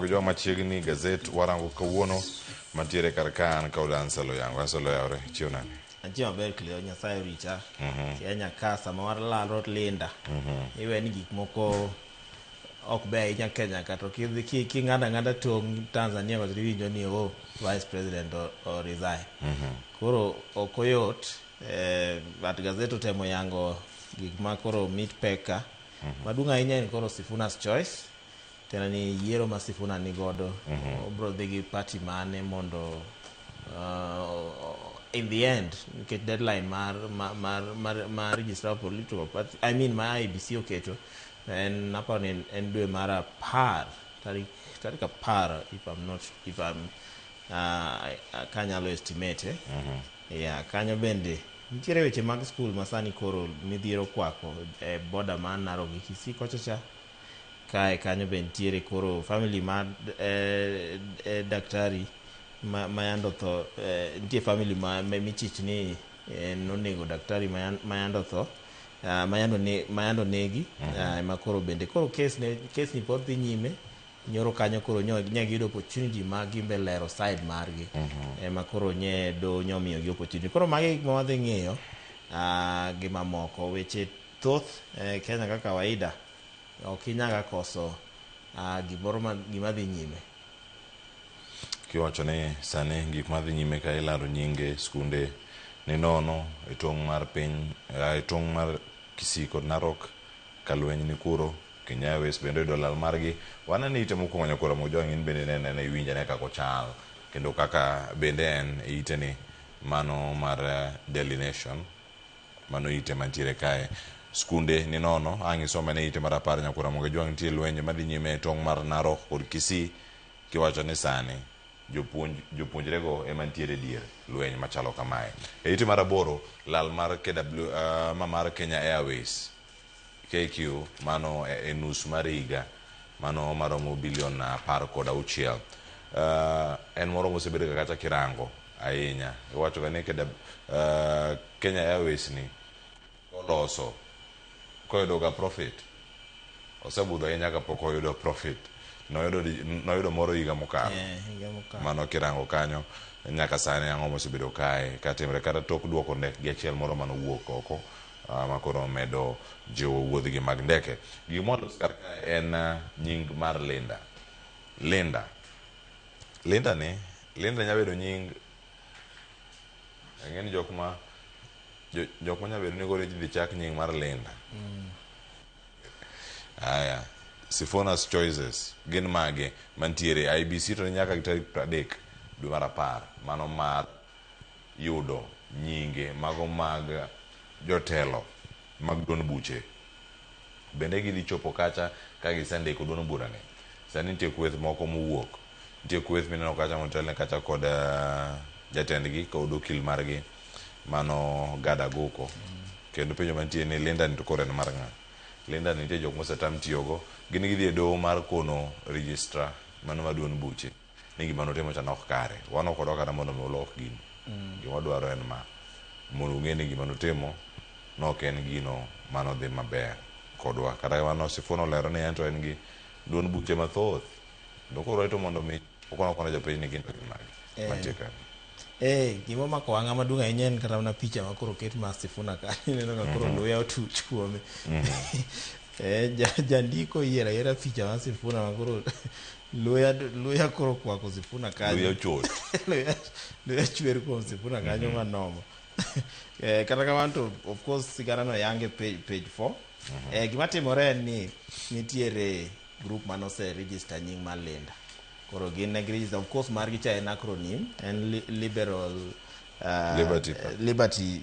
Ramogi Jwang' machiegni gazet warango kawuono mantiere kar ka an kod Ansel Oyango. Ansel oyawre, chiew nade? Antie maber Cleo, Nyasaye orita. Kenya ka sama walalo Linda. Iwe ni gik moko ok ber ahinya Kenya ka to kidhi king'ado ang'ada tong' Tanzania kocha tiwinjo ni oh, vice president o resign. Koro ok oyot but gazet otemo yango gik ma koro mit pek ka. Maduong' ahinya en koro Sifuna's choice. Tena ni yiero ma Sifuna ni godo obro dhi gi party mane mondo in the end nikech deadline mar registrar of political party, I mean ma IEBC oketo en aparo ni en dwe mar 10 tarik 10 if I'm not if I'm kanyalo estimate. Yeah, kanyo bende nitiere weche mag skul ma sani koro midhiero okwako e border mar Narok gi Kisii kocha cha. Kae kanyo be nitiere koro family mar daktari ma yando tho, nitie family ma michich ni nonego daktari ma yando tho, ma yando negi, ema koro bende koro case ni pod dhi nyime. Nyoro kanyo koro nye giyudo opportunity ma gimbe lero side margi, ema koro nye do nyomiyogi opportunity. Koro magi gik ma wadhi ng'iyo gi mamoko. Weche thoth Kenya kaka kawaida ok inyaga koso gimoro ma gima dhi nyime. Kiwacho ni sani gik madhi nyime ka ilaro nyinge skunde ni nono e tong' mar piny, e tong' mar Kisii kod Narok ka lweny ni kuro. Kenya Airways bende oyudo lal margi. Wanene ite mokwongo nyakoro Ramogi Jwang' in bende nene ane iwinj ane kaka ochal kendo kaka bende en e ite ni mano mar Daily Nation mano ite mantiere kae. Skunde ni nono ang' isome ne ite mar 10 nyakoro Ramogi Jwang' nitie lwenje madhi nyime e tong' mar Narok kod Kisii kiwacho ni sani jopuonjrego ema nitiere e dier lweny machalo kamae. E ite mar 8 lal mar KW, ma mar Kenya Airways KQ mano e nus mar higa mano maromo bilion 16. En moro mosebedo ga kacha kirango ahinya. Iwacho ga ni KW, Kenya Airways ni oloso koyudo ga profit osebudho ahinya kapok oyudo profit. Noyudo moro higa mokalo. Higa mokalo. Mano kirango kanyo nyaka sani ang'o mosebedo kae katimre kata tok duoko ndek gi achiel moro manowuok oko ma koro omedo jiwo wuodhgi mag ndeke. Gima walos kar kae en nying mar Linda. Linda. Linda ni, Linda nyalo bedo nying ang'e ni jok ma nyalo bedo ni koro idhi chak nying mar Linda. Aya, Sifuna's choices gin mage mantiere IEBC to ni nyaka gi tarik 30 dwe mar 10 mano mar yudo nyinge mago mag jotelo mag duond buche. Bende gidhi chopo kacha ka gisendiko duond bura ni. Sani nitie kweth moko mowuok. Nitie kweth mineno kacha motelne kacha kod jatendgi kod okil margi mano Gada Aguko. Kendo penjo mantie ni Linda ni to koro en mar ng'a? Linda ni nitie jok mosetam tiyogo. Gin gidhi e doho mar kono registrar mano mar duond buche ni gima notimo cha nok kare. Wan ok wadwa kata mondo mi ulok gini. Gima wadwaro en ma. Mondo ung'e ni gima nutimo nok en gino manodhi maber kodwa. Kata kamano Sifuna olero ni en to en gi duond buche mathoth. Kendo koro warito mondo mi okon akona jopiny ni gin to gin mage mantie ka. Gima omako wang'a maduong' ahinya en kata mana picha ma koro oket mar Sifuna kanyo. Ineno ka koro luya otuch kuome. Jandiko oyiero ayiera picha mar Sifuna ma koro luya koro okwako Sifuna kanyo. Luya ochot. Luya chwer kuom Sifuna kanyo manomo. Kata kamano to of course sigana no yange page 4. Gima timore en ni nitiere group manose register nying mar Linda. Koro gin ne giregister, of course margi cha en acronym, en liberal Liberty Party. Liberty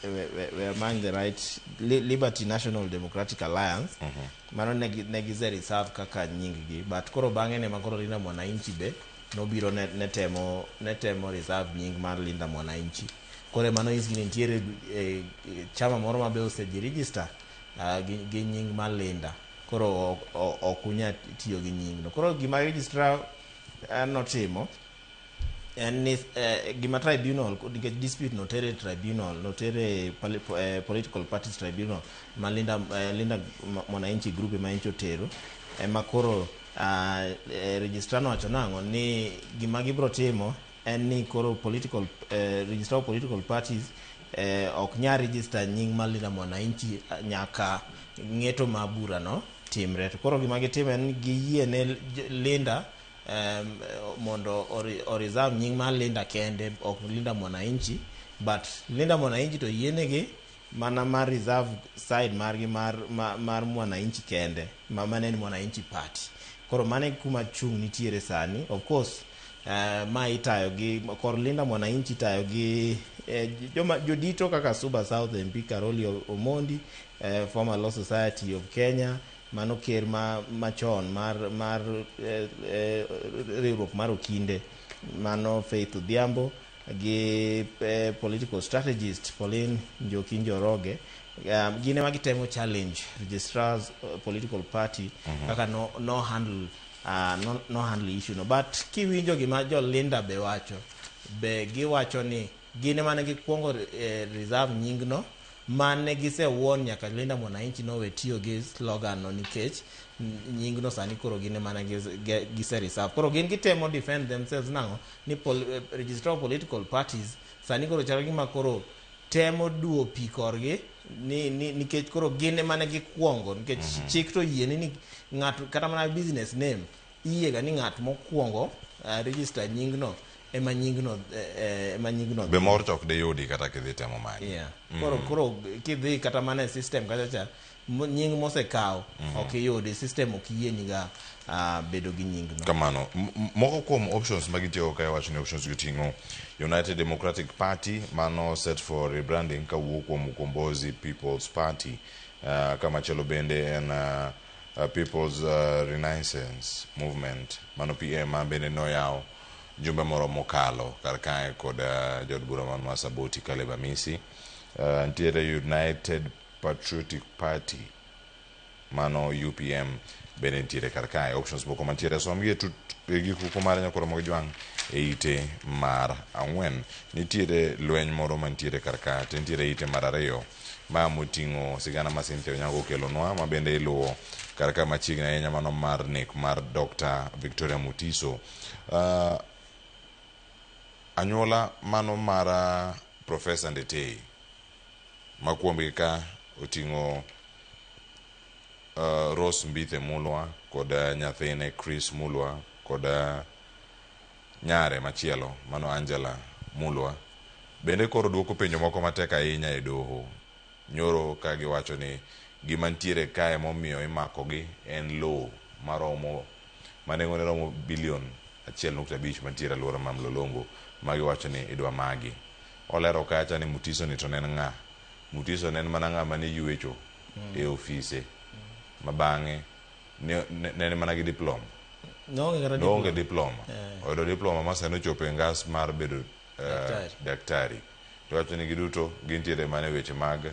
we among the right Liberty National Democratic Alliance. Mano ne gise reserve kaka nying gi, but koro bang'e ne ma koro Linda Mwananchi be nobiro ne temo reserve nying mar Linda Mwananchi. Koro ema nonyisgi ni nitiere chama moro ma be oseji register gi nying mar Linda. Koro ok unyal tiyo gi nying no. Koro gima registrar notimo En ni gima tribunal, nikech dispute notere tribunal, notere political parties tribunal ma Linda, Linda Mwananchi Group ema nyocha otero, ema koro registrar nowacho nang'o ni gima gibro timo en ni koro political registrar of political parties ok nyal register nying mar Linda Mwananchi nyaka ng'eto ma bura no timre. To koro gima gitimo en ni giyie ne Linda mondo o reserve nying mar Linda kende, ok Linda Mwananchi, but Linda Mwananchi to yienegi mana mar reserve side margi mar Mwananchi kende, ma mane en Mwananchi Party. Koro mano e kuma chung' nitiere sani. Of course, ma itayo gi kor Linda Mwananchi, itayo gi joma jodito kaka Suba South MP Caroli Omondi, former Law Society of Kenya, mano ker ma machon mar riwruok mar okinde, mano Faith Odhiambo, gi political strategist Pauline Njoki Njoroge. Gin ema gitemo challenge registrars political party kaka no handle no handle issue no. But kiwinjo gima jo Linda be wacho, be giwacho ni gin ema ne gikwongo reserve nying no mane gisewuon nyaka Linda Mwananchi nowe tiyo gi slogan no, nikech nying no sani koro gin ema ne gise reserve. Koro gin gitemo defend themselves nang'o ni registrar of political parties sani koro chalo gima koro temo duo pi korgi ni nikech koro gin ema ne gikwongo, nikech chik to yieni ni ng'ato kata mana business name iyiega ni ng'at mokwongo register nyingno ema nyingno ema nyingno Be mor to ok diyudi kata kidhi temo manyo. Yeah. Koro kidhi kata mana e system kacha cha, nying mosekaw ok iyudi, system ok yieniga bedo gi nyingno. Kamano. Moko kuom options ma gitiyogo ka iwacho ni options giting'o United Democratic Party mano set for rebranding kawuok kuom Ukombozi People's Party. Kamachielo bende en People's Renaissance Movement, mano PM, ma bende noyaw jumbe moro mokalo kar kae kod jaod bura man ma Saboti Caleb Amisi. Nitiere United Patriotic Party, mano UPM, bende nitiere kar kae. Options moko mantiere somgi e tut e gik moko mar Nyakoro mag Jwang' e ite mar 4. Nitiere lweny moro mantiere kar ka to nitiere ite mar 2 ma moting'o sigana ma Cynthia Onyango okelonwa, ma bende iluwo kar ka machiegni ahinya, mano mar nek mar Dr. Victoria Mutiso. Anyuola mano mar Professor Ndetei ma kuomgi ka oting'o Rose Mbithe Mulwa kod nyathine Chris Mulwa kod nyare machielo mano Angela Mulwa, bende koro duoko penjo moko matek ahinya e doho nyoro ka giwacho ni gima nitiere kae momiyo imakogi en lowo maromo ma nengone romo bilion 1.5 mantiere alwora ma Mlolongo, ma giwacho ni idwa magi. Olero kacha ni Mutiso ni to ne en ng'a? Mutiso ne en mana ng'ama ne ywecho e ofise ma bang'e ne en mana gi diploma. Noonge kata Noonge diploma. Diploma. Oyudo diploma ma sani ochopo e ngas mar bedo Daktari. Daktari. To wacho ni giduto gintiere mana e weche mag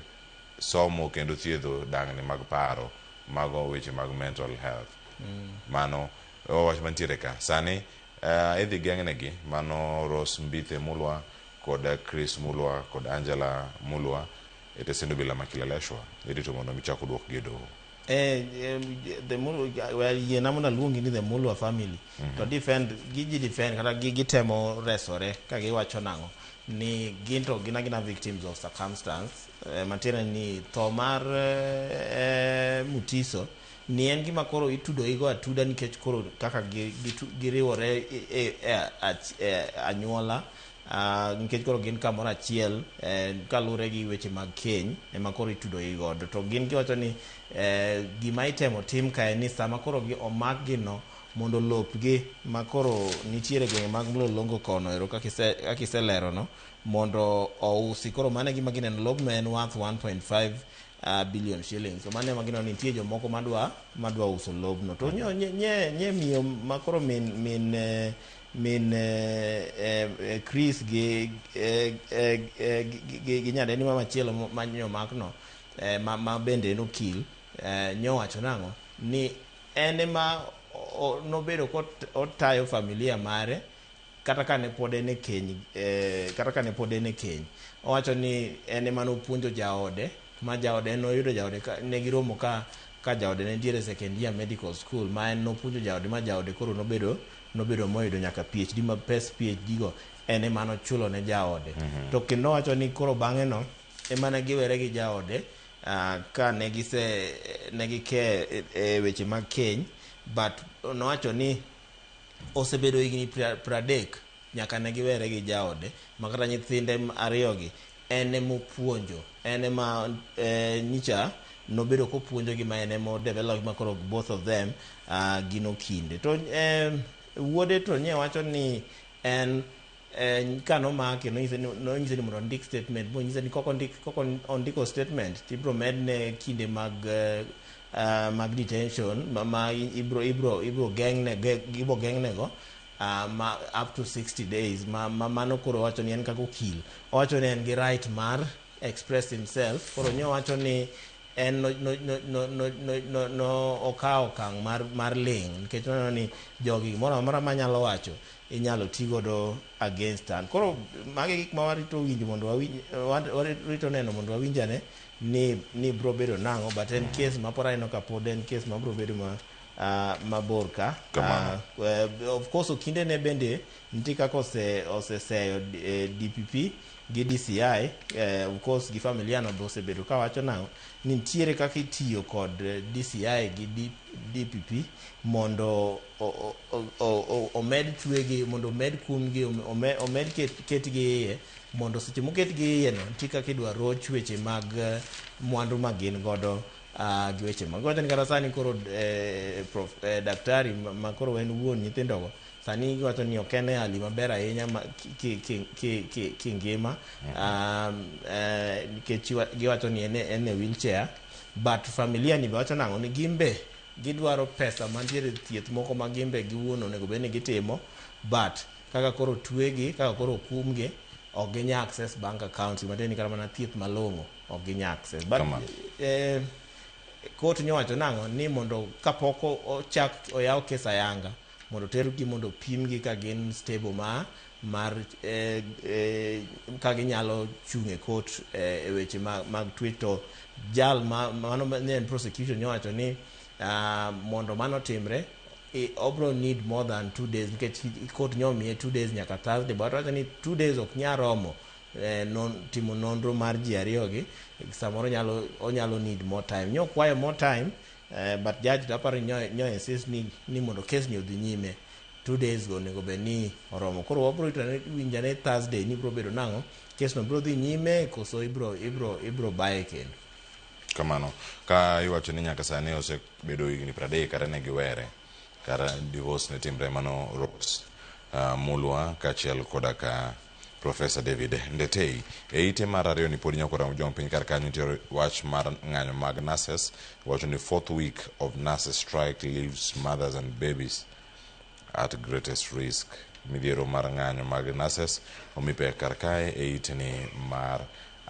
somo kendo thiedho dangni mag paro, mago weche mag mental health. Mano wach mantiere ka. Sani idhi geng'negi mano Rose Mbithe Mulwa kod Chris Mulwa kod Angela Mulwa e tesend obila ma Kileleshwa. Irito mondo mi chak oduokgi e doho. The Mulwa, well, yiena mondo aluongi ni the Mulwa family to defend giji defend kata gitemo resore ka giwacho nang'o ni gin to gin agina victims of circumstance, matiende ni tho mar Mutiso ni en gima koro itudo igo atuda nikech koro kaka giriwore e anyuola, nikech koro gin kamoro achiel, kaluwore gi weche mag keny ema koro itudo gi godo. To gin giwacho ni gima itemo tim kae ni sama koro gi omak gi no mondo lopgi ma koro nitiere gwenge mag Mlolongo kono ero kaka iselero no mondo ousi. Koro mano e gima gineno, lobno en worth 1.5 billion shillings. So mano ema gineno ni nitie jomoko madwa uso lobno. To nye miyo ma koro min Chris gi nyadendi ma machielo ma nyomakno, ma bende en okil, nyowacho nang'o ni en ema nobedo kotayo familia mare. kata kane pod en e keny, kata kane pod en e keny, owacho ni en ema nopuonjo jaode, ma jaode en noyudo jaode ka, ne giromo ka jaode ne nitiere second year medical school, ma en nopuonjo jaode ma jaode koro nobedo moyudo nyaka PhD, ma pes PhD go en ema nochulo ne jaode. To kendo owacho ni koro bang'e no ema ne giwere gi jaode, ka ne gike e weche mag keny, but nowacho ni osebedo higni 30 nyaka ne giwere gi jaode, ma kata nyithinde ariyogi en emopuonjo, en ema nyicha nobedo kopuonjogi, ma en emo develop ma koro both of them gin okinde. To wuode to nye wacho ni en ka nomake nonyise ni mondo ondik statement, monyise ni koko ondiko statement tibro medne kinde mag detention ma ibro geng'ne go ma up to 60 days. Ma mano koro wacho ni en kaka okil, owacho ni en gi right mar express himself. Koro nyo wacho ni en no okawo okang' mar ling', nikech noneno ni jogi gimoro amora manyalo wacho inyalo ti godo against an. Koro magi gik ma warito winjo mondo warito neno mondo wawinjane ni bro bedo nang'o, but en case ma pod aneno ka pod en case ma bro bedo mabor ka. Of course okinde ne bende nitie kaka oseseyo DPP gi DCI, of course gi familia no be osebedo kawacho nang'o ni nitiere kaka itiyo kod DCI gi DPP mondo omed twegi, mondo omed kumgi, omed ketgi iye, mondo seche moketgi iye no nitie kaka idwa roch weche mag mwandu ma gin godo gi weche mag. Wacho ni kata sani koro daktari ma koro en wuon nyithindogo sani giwacho ni ok en e hali maber ahinya kingima, nikech giwacho ni en e wheelchair, but familia ni be wacho nang'o ni gimbe gidwaro pesa mantiere thieth moko ma gimbe giwuon onego bed ni gitimo, but kaka koro twegi, kaka koro kumgi, ok ginya access bank accounts, matiende ni kata mana thieth malong'o ok ginya access. But court nyowacho nang'o ni mondo kapok ochak oyaw kes ayanga, mondo tergi mondo pimgi ka gin stable mar ka ginyalo chung' e court e weche mag twech. To jal mano ne en prosecution nyowacho ni mondo mano timre obro need more than 2 days, nikech court nyomiye 2 days nyaka Thursday, but wacho ni 2 days ok nyal romo timo nonro mar ji ariyogi, samoro onyalo need more time. Nyokwayo more time, but judge to aparo nyo insist ni mondo kes ni odhi nyime 2 days go onego bed ni oromo. Koro wabro winjane Thursday ni bro bedo nang'o, kes no bro dhi nyime koso ibro baye kendo. Kamano ka iwacho ni nyaka sani osebedo higni 30 kare ne giwere, kara divorce ne timre, mano Rose Mulwa kaachiel koda ka Professor David Ndetei. E ite mar ariyo ni pod nyakora jong piny kar kanyo nitie wach mar ng'anyo mag nurses. Wacho ni 4th week of nurses strike leaves mothers and babies at greatest risk. Midhiero mar ng'anyo mag nurses omi pek kar kae e ite ni mar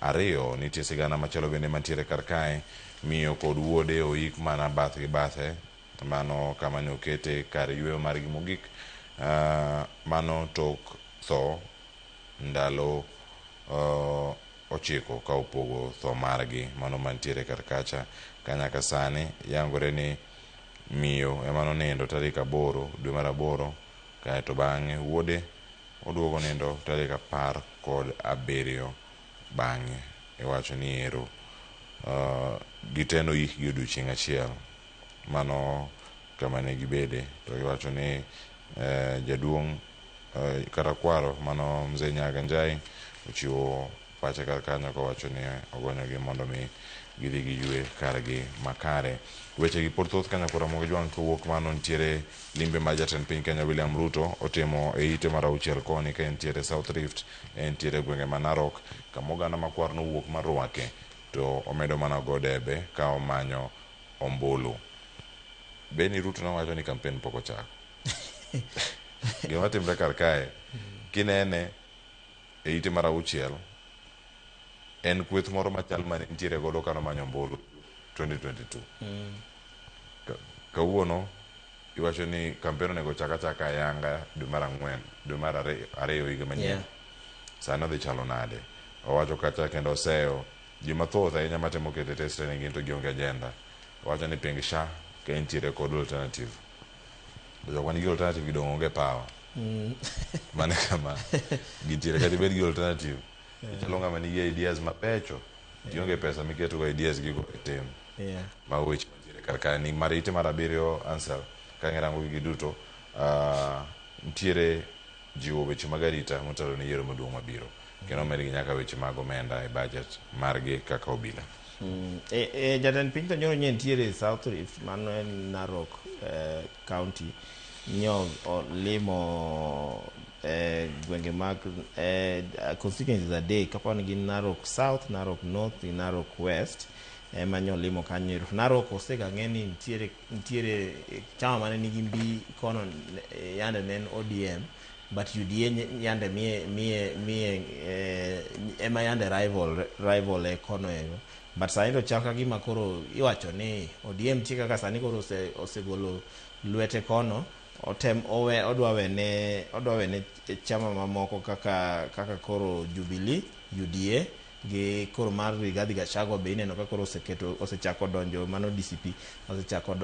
ariyo. Nitie sigana machielo bende mantiere kar kae, miyo kod wuode oik mana bath gi bathe, mano kama ne okete kar yweyo margi mogik, mano tok tho ndalo 9 ka opogo tho margi, mano mantiere kar kacha. Ka nyaka sani yangore ni miyo ema nonindo tarik 8 dwe mar 8, kaeto bang'e wuode oduogo nindo tarik 17 bang'e. Iwacho ni ero giteno yikgi odiochieng' achiel, mano kama ne gibede. To giwacho ni jaduong' kata kwaro mano Mzee Nyaga Njai ochiwo pache kar kanyo kowacho ni ogonyogi mondo mi gidhi giywe kargi makare. Weche gi pod thoth kanyo koro Ramogi Jwang' kowuok mano nitiere limbe mar jatend piny Kenya William Ruto otimo e ite mar 6 koni ka entiere South Rift, entiere gwenge ma Narok kama oganda makwar nowuok mar rwake, to omedo mana go debe ka omanyo ombulu. Beni Ruto nowacho ni campaign pok ochako. Gima timre kar kae kinene e ite mar 6 en kweth moro machal mane nitiere godo kano manyo ombulu 2022. Kawuono Iwacho ni campaign onego chak achaka ayanga dwe mar ang'wen, dwe mar ariyo higa manyien. Sani odhi chalo nade? Owacho kacha kendo oseyo ji mathoth ahinya matemo kete tesre ni gin to gionge agenda. Owacho ni ping SHA ka intiere kod alternative. To jok manigi alternative gi dong' onge power. Mano e kama gintiere. Kata ibed gi alternative, ichalo ng'ama nigi ideas mabecho, tionge pesa miketo go ideas gigo e tim. Mago weche mantiere kar kae ni mar ite mar abiriyo Ansel ka girango gigi duto nitiere jiwo weche mag arita motelo ne yiero maduong' mabiro kendo omedgi nyaka weche mag omenda e budget margi kaka obila. Jatend piny to nyoro nye nitiere South Rift, mano en Narok County, nyo olimo gwenge mag constituencies adek kapani gin Narok South, Narok North gi Narok West ema nyo olimo kanyo. Narok osega ng'e ni nitiere chama mane nigi mbi kono yande ne en ODM, but UDA yande miye ema yande rival e kono ero. But sani to chal ka gima koro iwacho ni ODM nitie kaka sani koro osegolo lwete kono, otem owe odwa wene chama mamoko kaka koro Jubilee, UDA gi koro mar Rigathi Gachagua be ineno ka koro oseketo osechako donjo, mano DCP osechako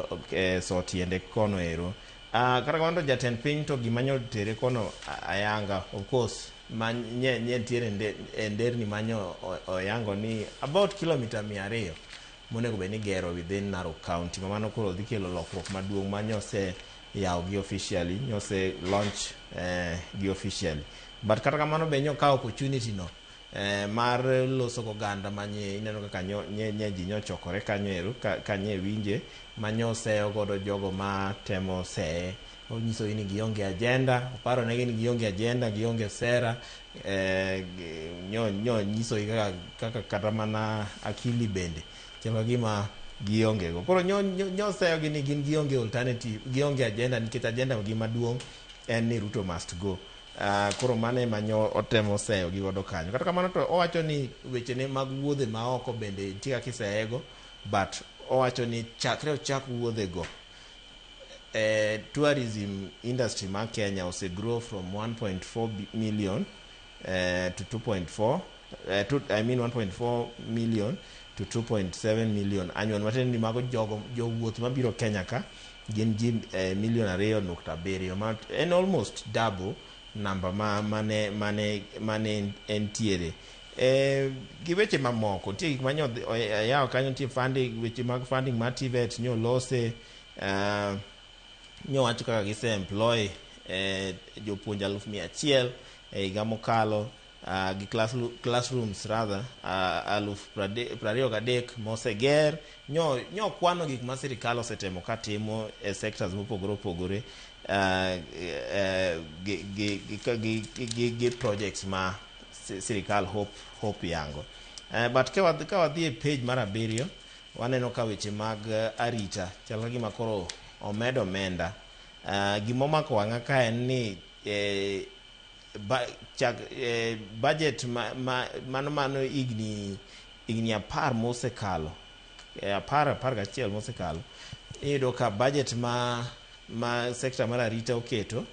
so tiende kono ero. Kata kamano to jatend piny to gima nyo tere kono ayanga, of course, ma nye nitiere e nderni manyo oyango ni about kilomita 200 monego bed ni gero within Narok County, ma mano koro dhi kelo lokruok maduong' ma nyose yaw gi officially, nyose launch gi officially. But kata kamano be nyokawo opportunity no mar loso goganda manye ineno kaka nye ji nyochokore kanyo ero ka nye winje manyoseyo godo jogo ma temo seye. Onyisogi ni gionge agenda, oparo negi ni gionge agenda, gionge sera. Nyo nyisogi kaka kata mana akili bende chal ka gima gionge go. Koro nyo seyogi ni gin gionge alternative, gionge agenda, nikech agenda gi maduong' en ni Ruto must go. Koro mano ema nyo otemo seyo gi godo kanyo. Kata kamano to owacho ni wechene mag wuodhe maoko bende nitie kaka iseyego, but owacho ni chakre ochak wuodhe go, tourism industry ma Kenya ose grow from 1.4 million to 2.4, I mean 1.4 million to 2.7 million annual. Matiende ni mago jogo jowuoth mabiro Kenya ka gin ji milion 2.7, ma en almost double number ma mane entiere. Gi weche mamoko nitie gik manyo oyawo kanyo, nitie funding, weche mag funding mar TVET nyo lose, nyowacho kaka gise employ jopuonj 100,000 e higa mokalo, gi classrooms rather 23,000 moseger. Nyo kwano gik ma sirikal osetemo katimo e sectors mopogore opogore, gi projects ma sirikal hope yango. But ka wadhi e page mar abiriyo, waneno ka weche mag arita chal ka gima koro omed omenda. Gimomako wang'a ka en ni chak budget mano higni 10 mosekalo, 10, 11 mosekalo, iyudo ka budget ma sector mar arita oketo,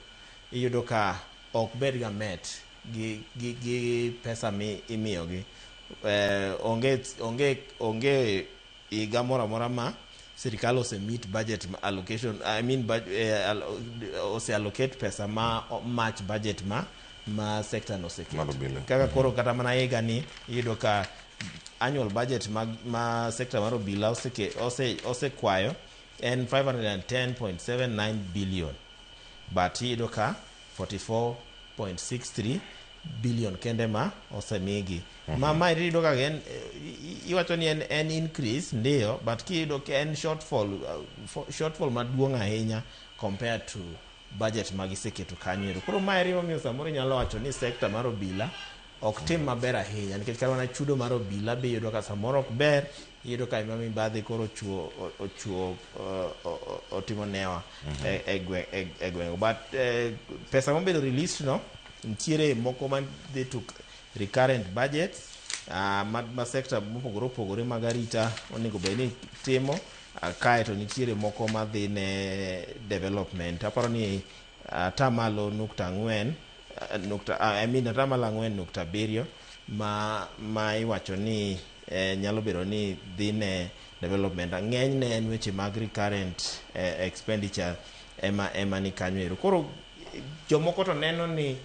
iyudo ka ok bed ga met gi pesa mi imiyogi. Onge higa moro amora ma sirikal ose meet budget allocation, I mean ose allocate pesa ma match budget ma sector no oseketo. Mar obila. Kaka koro kata mana higa ni iyudo ka annual budget ma sector mar obila osekwayo en 510.79 billion, but iyudo ka 44.63 billion kende ma osemigi. Ma iyudo ka en iwacho ni en increase ndiyo, but kiyudo ka en shortfall maduong' ahinya compared to budget ma giseketo kanyo ero. Koro mae eri momiyo samoro inyalo wacho ni sector mar obila ok tim maber ahinya, nikech kata mana chudo mar obila be iyudo ka samoro ok ber. Iyudo ka ema mibadhi koro ochuo otimo newa e gweng'. But pesa mobedo released no nitiere moko madhi to recurrent budget ma sector mopogore opogore mag arita onego bed ni timo. Kae to nitiere moko madhi ne development. Aparo ni atamalo nukta ang'wen nukta, I mean atamalo 4.7 ma iwacho ni nyalo bedo ni dhi ne development. Ng'eny ne en weche mag recurrent expenditure ema ni kanyo ero. Koro jomoko to neno ni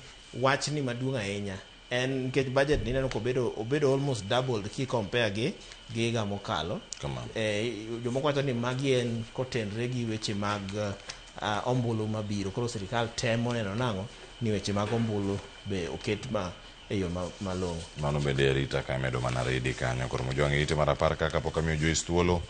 wachni maduong' ahinya en nikech budget ni ineno kobedo obedo almost doubled ki compare gi higa mokalo. Kamano. Jomoko wacho ni magi en kotenre gi weche mag ombulu mabiro. Koro sirikal temo neno nang'o ni weche mag ombulu be oket ma e yo malong'o. Mano bende arita ka imedo mana redi kanyo. Koro Mojwang' ite mar 10 kaka pok amiyo Joyce thuolo.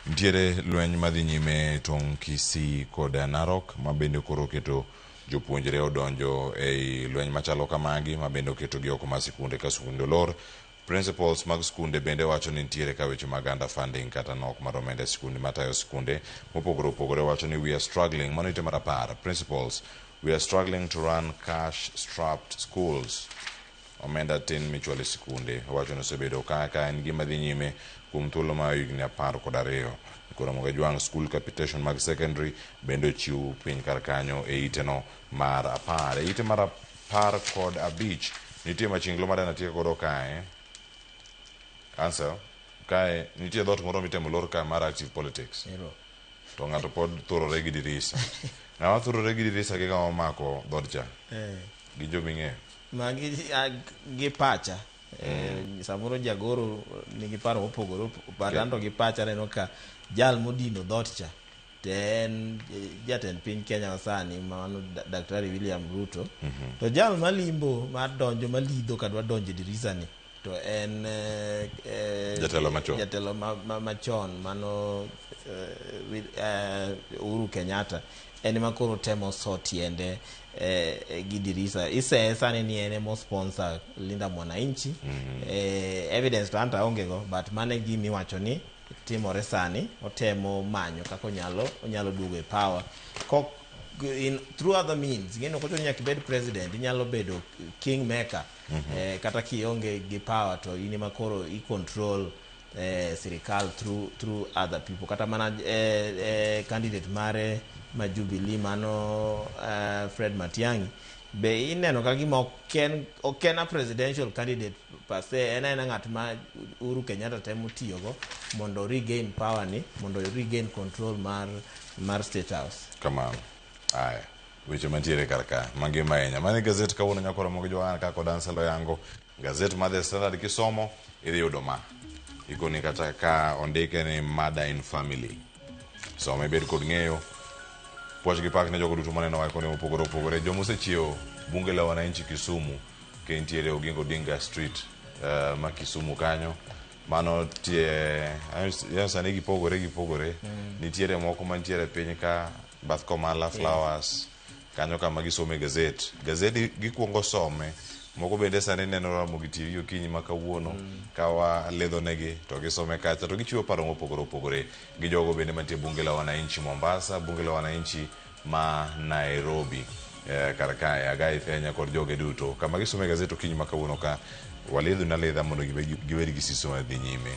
Nitiere lweny madhi nyime tong' Kisii kod Narok ma bende koro oketo jopuonjre odonjo ei lweny machalo kamagi ma bende oketogi oko mar sikunde ka sikunde olor. Principals mag skunde bende wacho ni nitiere ka weche mag underfunding kata nok mar omenda e sikunde matayo sikunde mopogore opogore wacho ni we are struggling. Mano ite mar 10. Principals, we are struggling to run cash strapped schools. Omenda tin michwalo e sikunde. Owacho ni osebedo ka en gima dhi nyime kuom thuolo mar higni 12. Koro Ramogi Ajwang' school capitation mag secondary bende ochiw piny kar kanyo e iteno mar 10. E ite mar 15 nitie machinglo ma dana tieko godo kae. Ansel, kae nitie dhoot moro mitemo lor ka mar active politics. Ero. To ng'ato pod thurore gi dirisa. Ng'ama thurore gi dirisa gi ng'ama omako dhoot cha. Gi joming'eyo. Magi gi pacha. Samoro jagoro nigi paro mopogore, but anto gi pacha aneno ka jal modino dhoot cha to en jatend piny Kenya masani mano Daktari William Ruto. To jal malimbo madonjo malidho kadwa donjo e dirisa ni to en jatelo machon. Jatelo machon mano Uhuru Kenyatta en ema koro temo so tiende gi dirisa. Iseye sani ni en emo sponsor Linda Mwananchi. Evidence to anto aonge go, but mano e gima iwacho ni timore sani. Otemo manyo kaka onyalo duogo e power. Kok in through other means. Ing'e ni ok ochuno ni nyaka ibed president, inyalo bedo kingmaker. Kata kionge gi power to in ema koro i control sirikal through other people. Kata mana candidate mare ma Jubilee mano Fred Matiang'i be ineno ka gima ok en a presidential candidate per se, en aena ng'at ma Uhuru Kenyatta temo tiyogo mondo regain power ni, mondo regain control mar State House. Kamano. Aya, weche mantiere kar ka mangima ahinya. Mano e gazet kawuono nyakoro mogo jowan kaka kod Ansel Oyango. Gazet mar The Standard kisomo idhi yudo ma. Ikoni kata ka ondike ni murder in family. Some ibed kod ng'eyo. Puoch gi pak ne jogo duto maneno wa kuonde mopogore opogore. Joma osechiewo bunge la wananchi Kisumu, ke nitiere Oginga Odinga Street ma Kisumu kanyo. Mano tie, sani gipogore. Nitiere moko mantiere piny ka bath Komala Flowers kanyo kama gisome gazet. Gazet gikuongo some. Moko bende sani neno Ramogi TV okinyi ma kawuono ka waledho negi to gisome kacha to gichiwo paro mopogore opogore gi jogo bende mantie bunge la wananchi Mombasa, bunge la wananchi ma Nairobi. Kar kae Agai Thenya kod joge duto kama gisome gazet okinyi ma kawuono ka waledho na ledha mondo gibed gi siso madhi nyime.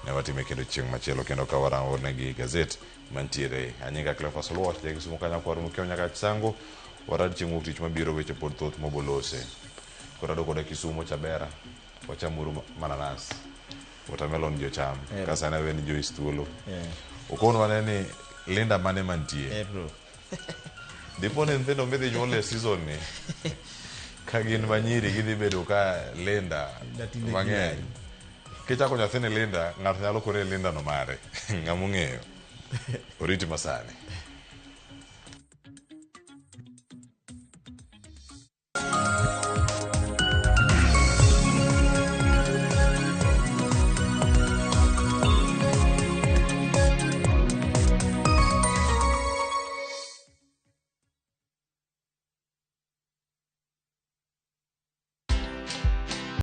Ne watime kendo chieng' machielo kendo ka warango negi gazet mantiere. Anyinga Cleophas Oluoch, ja Kisumu kanyo kwaro mukeo nyaka Chisango. Warad chieng' wuok tich mabiro weche pod thoth mobolose. Korado koda Kisumu Chabera, wachamuru mananas, watermelon jocham, ka sani awe ni Joyce thuolo. Okonwa ne ni Linda mane mantie. Bro. Dipo ni nyithindo midhi nyuol e season ni, ka gin manyiri gidhi bedo ka Linda mang'eny. Kichako nyathini Linda, ng'ato nyalo kore Linda no mare. Ng'ama ong'eyo. Oriti masani.